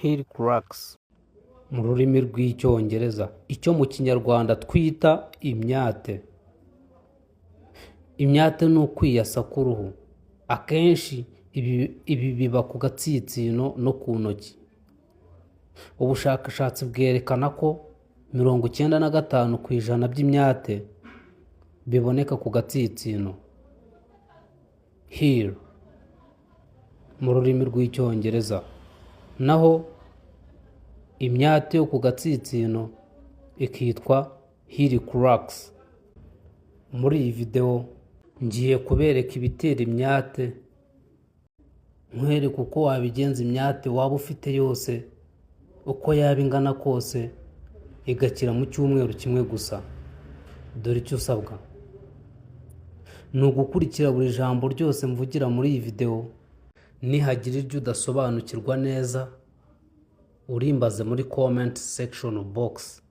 Heel cracks mu rurimi rw'Icyongereza, icyo mu Kinyarwanda twita imyate. Imyate ni ukwiyasa k'uruhu. Akenshi ibi biba ku gatsitsino no ku ntoki. Ubushakashatsi bwerekana ko 95% by'imyate biboneka ku gatsitsino, heel mu rurimi rw'Icyongereza, naho imyate yo ku gatsitsino ikitwa heel cracks. Muri iyi videwo ngiye kubereka ibitera imyate, nkwereke uko wabigenza imyate waba ufite yose, uko yaba ingana kose, igakira mu cyumweru kimwe gusa. Dore icyo usabwa ni ugukurikira buri jambo ryose mvugira muri iyi videwo. Nihagira iryo udasobanukirwa neza, urimbaze muri comment section box,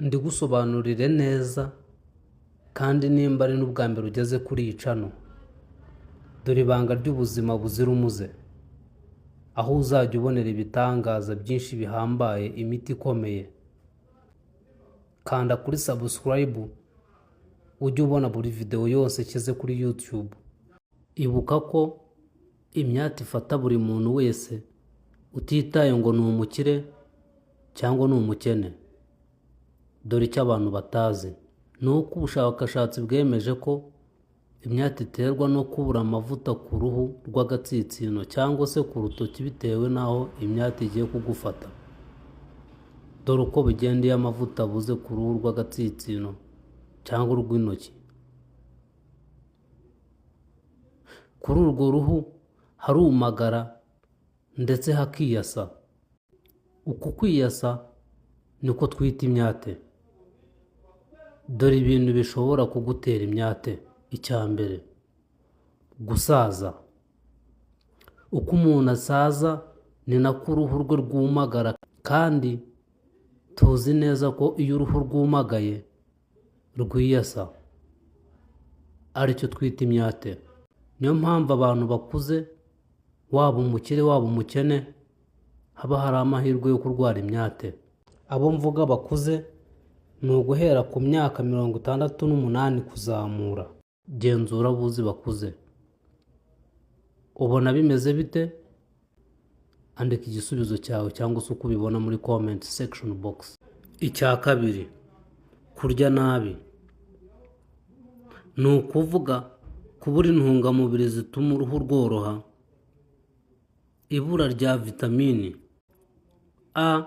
ndigusobanurire neza. Kandi nimba ari n'ubwa mbere ugeze kuri iyi channel, dore ibanga ry'ubuzima buzira umuze, aho uzajya ubonera ibitangaza byinshi bihambaye, imiti ikomeye. Kanda kuri subscribe ujye ubona buri videwo yose nshyize kuri YouTube. Ibuka ko imyate ifata buri muntu wese, utitaye ngo ni umukire cyangwa ni umukene. Dore icyo abantu batazi ni uko ubushakashatsi bwemeje ko imyate iterwa no kubura amavuta ku ruhu rw'agatsitsino cyangwa se ku rutoki, bitewe n'aho imyate igiye kugufata. Dore uko bigenda iyo amavuta abuze ku ruhu rw'agatsitsino cyangwa urw'intoki. Kuri urwo ruhu harumagara ndetse hakiyasa. Uku kwiyasa niko twita imyate. Dore ibintu bishobora kugutera imyate. Icya mbere, gusaza. Uko umuntu asaza ni nako uruhu rwe rwumagara, kandi tuzi neza ko iyo uruhu rwumagaye rwiyasa, aricyo twita imyate. Niyo mpamvu abantu bakuze, waba umukire waba umukene, haba hari amahirwe yo kurwara imyate. Abo mvuga bakuze ni uguhera ku myaka 68 kuzamura. Genzura abo uzi bakuze, ubona bimeze bite? Andika igisubizo cyawe cyangwa se uko ubibona muri comment section box. Icya kabiri, kurya nabi. Ni ukuvuga kubura intungamubiri zituma uruhu rworoha, ibura rya vitamini A,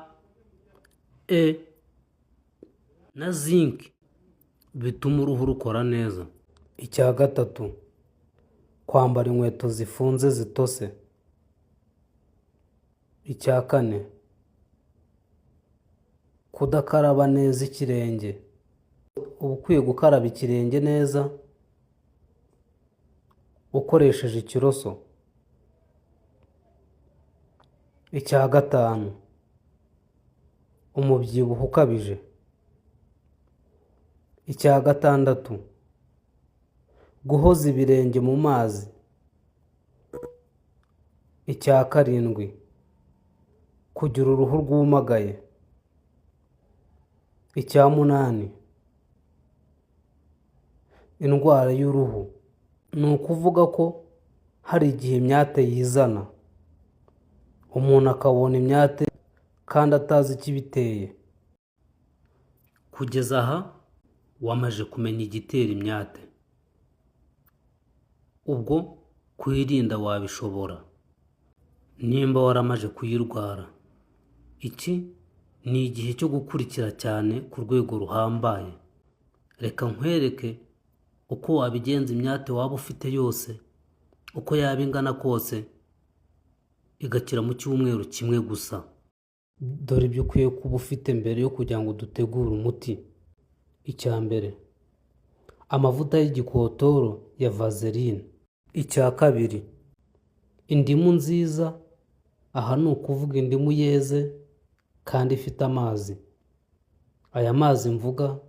E na zinc bituma uruhu rukora neza. Icya gatatu, kwambara inkweto zifunze zitose. Icya kane, kudakaraba neza ikirenge. Uba ukwiye gukaraba ikirenge neza ukoresheje ikiroso. Icya gatanu, umubyibuho ukabije. Icya gatandatu, guhoza ibirenge mu mazi. Icya karindwi, kugira uruhu rwumagaye. Icya munani, indwara y'uruhu. Ni ukuvuga ko hari igihe imyate yizana, umuntu akabona imyate kandi atazi ikibiteye. Kugeza aha wamaze kumenya igitera imyate, ubwo kuyirinda wabishobora nimba waramaze kuyirwara. Iki ni igihe cyo gukurikira cyane ku rwego ruhambaye. Reka nkwereke uko wabigenza imyate waba ufite yose, uko yaba ingana kose, igakira mu cyumweru kimwe gusa. Dore ibyo ukwiye kuba ufite mbere yo kugira ngo dutegure umuti. Icya mbere, amavuta y'igikotoro ya Vaseline. Icya kabiri, indimu nziza. Aha ni ukuvuga indimu yeze kandi ifite amazi. Aya mazi mvuga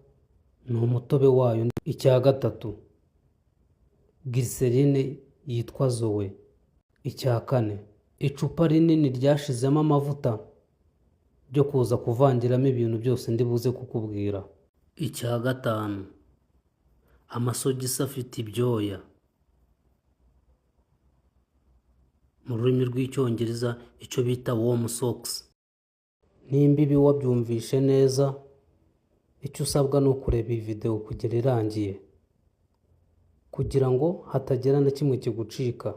ni umutobe wayo. Icya gatatu, glycerine yitwa Zoe. Icya kane, Icupa rinini ryashizemo amavuta ryo kuza kuvangiramo ibintu byose ndi buze kukubwira. Icya gatanu, amasogisi afite ibyoya, mu rurimi rw'Icyongereza icyo bita warm socks. Nimba ibi wabyumvishe neza, icyo usabwa ni ukureba iyi videwo kugera irangiye, kugira ngo hatagira na kimwe kigucika.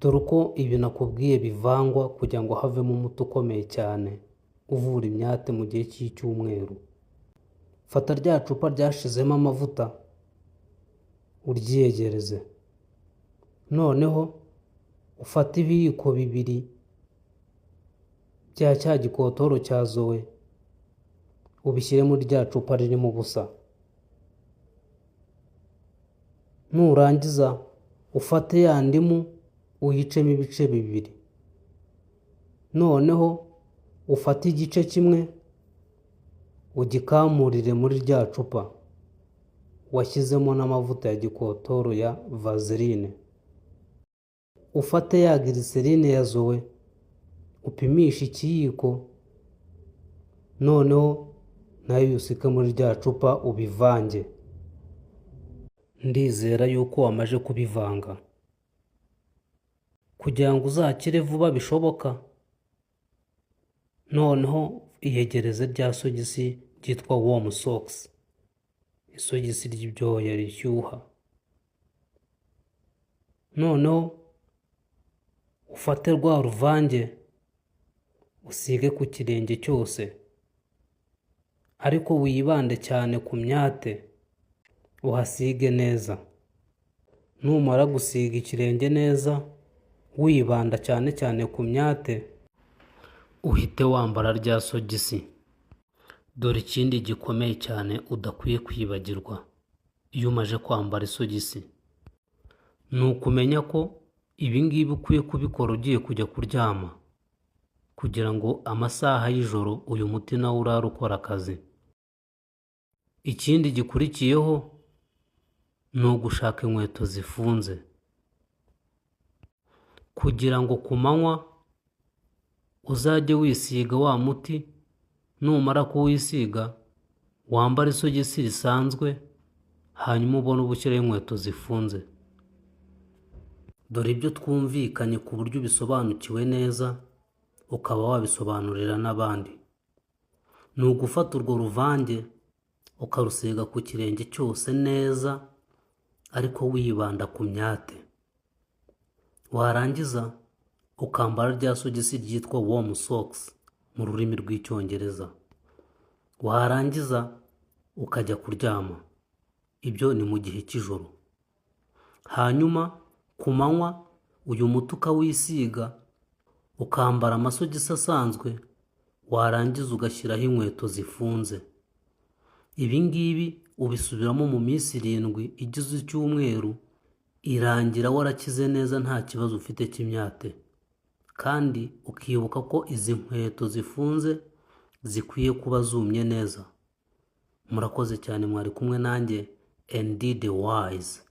Dore uko ibi nakubwiye bivangwa kugira ngo havemo umuti ukomeye cyane uvura imyate mu gihe cy'icyumweru. Fata rya cupa ryashizemo amavuta uryiyegereze, noneho ufate ibiyiko 2 bya cya gikotoro cya Zoe, ubishyire muri rya cupa ririmo ubusa. Nurangiza ufate ya ndimu uyicemo ibice 2, noneho ufate igice kimwe ugikamurire muri rya cupa washyizemo n'amavuta ya gikotoro ya vaseline. Ufate ya glycerine ya Zoe upimishe ikiyiko, noneho nayo uyisike muri rya cupa ubivange. Ndizera yuko wamaze kubivanga. Kugira ngo uzakire vuba bishoboka, noneho iyegereze rya sogisi ryitwa warm socks, isogisi ry'ibyoya rishyuha. Noneho ufate rwa ruvange usige ku kirenge cyose, ariko wibande cyane ku myate, uhasige neza. Numara gusiga ikirenge neza, wibanda cyane cyane ku myate, uhite wambara rya sogisi. Dore ikindi gikomeye cyane udakwiye kwibagirwa iyo umaze kwambara isogisi, ni ukumenya ko ibi ngibi ukwiye kubikora ugiye kujya kuryama, kugira ngo amasaha y'ijoro uyu muti nawo urare ukora akazi. Ikindi gikurikiyeho ni ugushaka inkweto zifunze, kugira ngo ku manywa uzajye wisiga wa muti, numara kuwisiga wambare isogisi risanzwe, hanyuma ubone uba ushyiraho inkweto zifunze. Dore ibyo twumvikanye ku buryo ubisobanukiwe neza, ukaba wabisobanurira n'abandi. Ni ugufata urwo ruvange ukarusiga ku kirenge cyose neza, ariko wibanda ku myate. Warangiza ukambara rya sogisi ryitwa warm socks mu rurimi rw'Icyongereza. Warangiza ukajya kuryama. Ibyo ni mu gihe cy'ijoro. Hanyuma ku manywa uyu muti ukawisiga, ukambara amasogisi asanzwe, warangiza ugashyiraho inkweto zifunze. Ibi ngibi ubisubiramo mu minsi 7 igize icyumweru, irangira warakize neza nta kibazo ufite cy'imyate. Kandi ukibuka ko izi nkweto zifunze zikwiye kuba zumye neza. Murakoze cyane, mwari kumwe nanjye ND The Wise.